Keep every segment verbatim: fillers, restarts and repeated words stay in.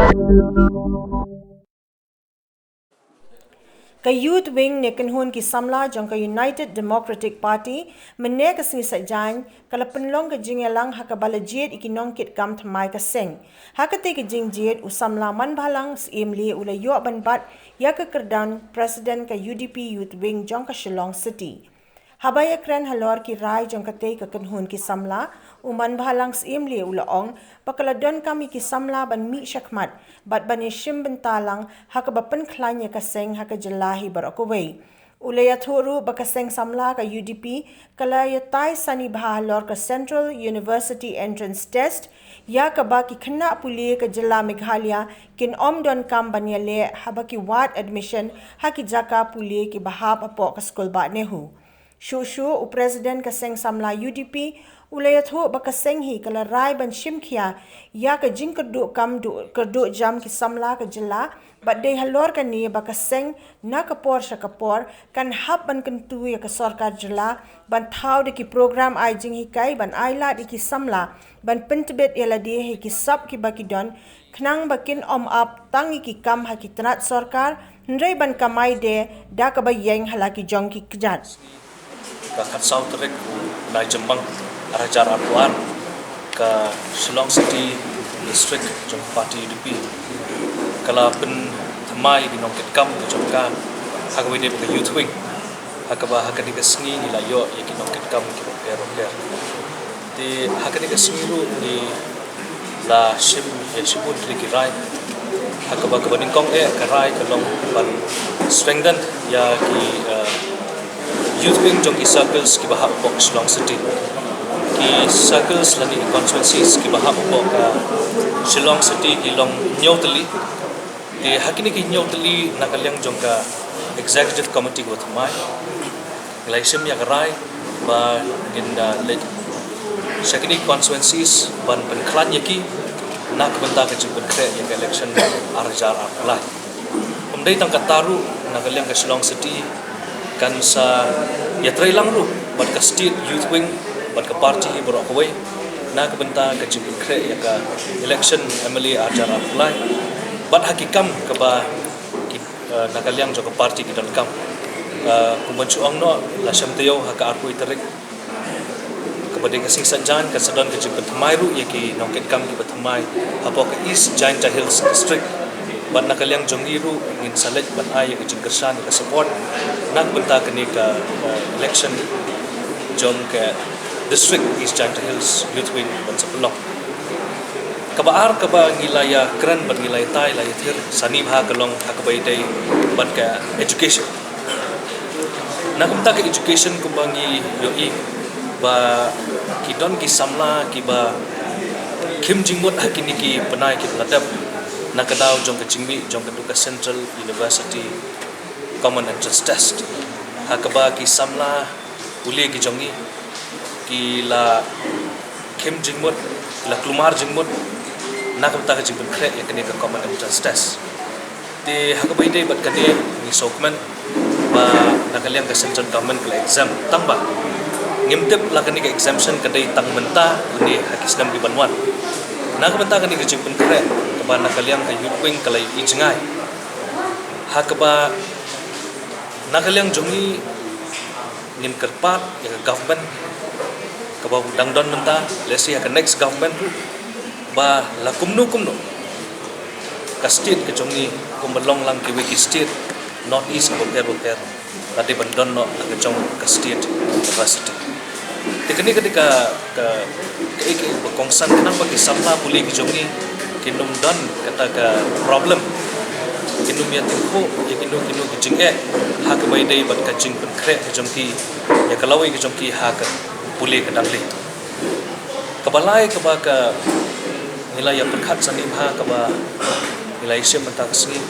Ka Youth Wing ne kynhun ki samla jong ka United Democratic Party mynne ka sngi Saitjaiñ ka la pynlong ka jingïalang ha kaba la jied ïa ki nongkitkam thymmai ka seng. Ha katei ka jingjied u samla Manbhalang Syiemlieh u la ïoh ban bat ïa ka kyrdan President ka U D P Youth Wing jong ka Shillong City. Haba ïakren halor ki rai jong katei ka kynhun ki samla, u Manbhalang Syiemlieh u la ong ba ka la donkam ïa ki samla ban mih shakhmat bad ban ïashim bynta lang ha kaba pynkhlaiñ ïa ka seng ha ka jylla hi baroh kawei. U la ïathuh ruh ba ka seng samla ka U D P ka la ïatai sani bha halor ka Central University Entrance Test ïa kaba ki khynnah pule ka jylla Meghalaya kin ym donkam ban ïaleh haba ki wad admission ha ki jaka pule kiba hap hapoh ka skul bah NEHU. Shuh shuh u President ka seng samla U D P u la ïathuh ba ka seng hi ka la rai ban shim khia ïa ka jingkyrduh kam duh kyrduh jam ki samla ka jylla bad dei halor kane ba ka seng na ka por sha ka por kan hap ban kyntu ïa ka sorkar jylla ban thaw da ki program ai jinghikai ban ai lad ïa ki samla ban pyntbit ïa lade ha ki sap kiba ki don khnang ba kin ym ap tang ïa ki kam ha ki tnat sorkar hynrei ban kamai de da kaba ïeng ha la ki jong ki kjat. Ka khatsaw tarik u bnai Jymmang ar hajar arphew ar, ka Shillong City District jong ka party U D P ka la pynthymmai ïa ki nongkitkam ka jong ka ha kaba ïadei bad ka Youth Wing, ha kaba ha kane ka sngi ngi la ïoh ïa ki nongkitkam kiba pher ba pher. Te ha kane ka sngi ruh ngi la shim ïa shibun tylli ki rai. Ha kaba kaba nyngkong eh ka rai ka long ban strengthen ïa ki, eh, Youth Wing jong ki circles kiba hap hapoh Shillong City. Ki circles lane ki constituencies kiba hap hapoh ka Shillong City ki long hynñiew tylli. Te ha kine ki hynñiew tylli na ka liang jong ka Executive Committee kaba thymmai ngi la ïashim ïa ka rai ba ngin da leit sha kine ki constituencies ban pynkhlaiñ ïa ki na ka bynta ka jingpynkhreh ïa ka election ar hajar arphew lai. Ym dei tang kata ruh, na ka liang ka Shillong City kan sa ïatreilang ruh bad ka State Youth Wing bad ka party baroh kawei na ka bynta ka jingpynkhreh ïa ka election M L A ar hajar arphew lai bad ha ki kam kaba ki, eh, na ka liang jong ka party ki donkam. Eh, kumba shu ong noh, la shem taïew ha ka arphew tarik kaba dei ka sngi Saitjaiñ kan sa don ka jingpynthymmai ruh ïa ki nongkitkam kiba thymmai hapoh ka East Jaintia Hills District. Bad na ka liang jong ngi ruh ngin sa leit ban ai ïa ka jingkyrshan ïa ka support na ka bynta kane ka, eh, election jong ka District East Jaintia Hills Youth Wing ban sa pynlong. Kaba ar kaba ngi la ïakren bad ngi la ïatai la ïathir sani bha ka long ha kaba ïadei bad ka education. Na ka bynta ka education kumba ngi ïohi ba ki don ki samla kiba khim jingmut ha kine ki bnai kiba la dep na ka daw jong ka jingmih jong ka dei ka Central University Common Entrance Test, ha kaba ki samla pule ki jong ngi ki la khim jingmut, ki la kulmar jingmut na ka bynta ka jingpynkhreh ïa kane ka Common Entrance Test. Te ha kaba ïadei bad kane ngi sngewkmen ba na ka liang ka Central Government ka la exempt, tangba ngim tip la kane ka exemption ka dei tang mynta lane ha ki snem ki ban wan. Na ka bynta kane ka jingpynkhreh kaba na ka liang ka Youth Wing ka la ïohi jngai, ha kaba na ka liang jong ngi ngin kyrpad ïa ka government kaba dang don mynta, lehse ïa ka next government ruh, ba la kumno kumno ka state ka jong ngi kumba long lang kiwei ki state North East kiba pher ba pher, la dei ban don noh la ka jong ka state university. Te kane ka dei ka, ka, kaei kaei ba kongsan khnang ba ki samla pule ki jong ngi kin ym don kata ka problem, kin ym ïa tyngkhuh ïa kino kino ki jingeh ha kaba ïadei bad ka jingpynkhreh ka jong ki ïa ka lawei ka jong ki ha ka pule ka dang leh. Kaba lai kaba ka ngi la ïa pyrkhat sani bha kaba ngi la ïa shim mynta ka sngi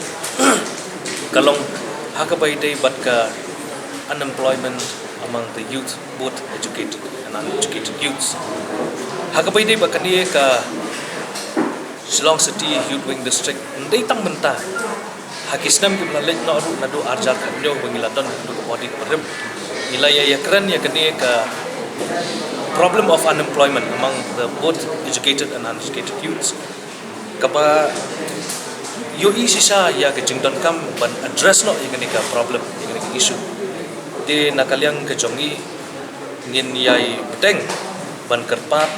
ka long ha kaba ïadei bad ka unemployment among the youth, both educated and uneducated youths. Ha kaba ïadei bad kane ka Shillong City Youth Wing District, ym dei tang mynta, ha ki snem kiba la leit noh ruh naduh ar hajar khathynñiew ba ngi la don haduh ka body kaba rim, ngi la ïa ïakren ïa kane ka problem of unemployment among the both educated and uneducated youths. Kaba ïohi shisha ïa ka jingdonkam ban address noh ïa kane ka problem, ïa kane ka issue. Te na ka liang ka jong ngi, ngin ïai bteng ban kyrpad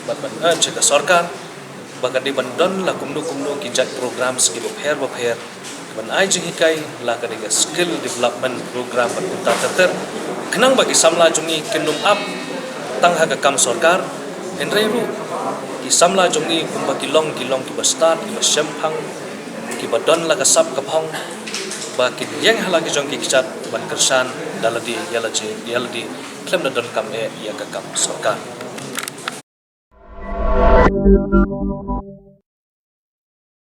bad ban urge ïa ka sorkar ba ka dei ban don la kumno kumno ki jait programs kiba pher ba pher ban ai jinghikai, la ka dei ka skill development program bad kumta ter ter, khnang ba ki samla jong ngi kin ym ap tang ha ka kam sorkar, hynrei ruh ki samla jong ngi kumba ki long, ki long kiba stad, kiba shemphang, kiba don la ka sap ka phong, ba kin ïeng ha la ki jong ki kjat ban kyrshan da lade ïa lade, ïa lade khlem da donkam eh ïa ka kam sorkar.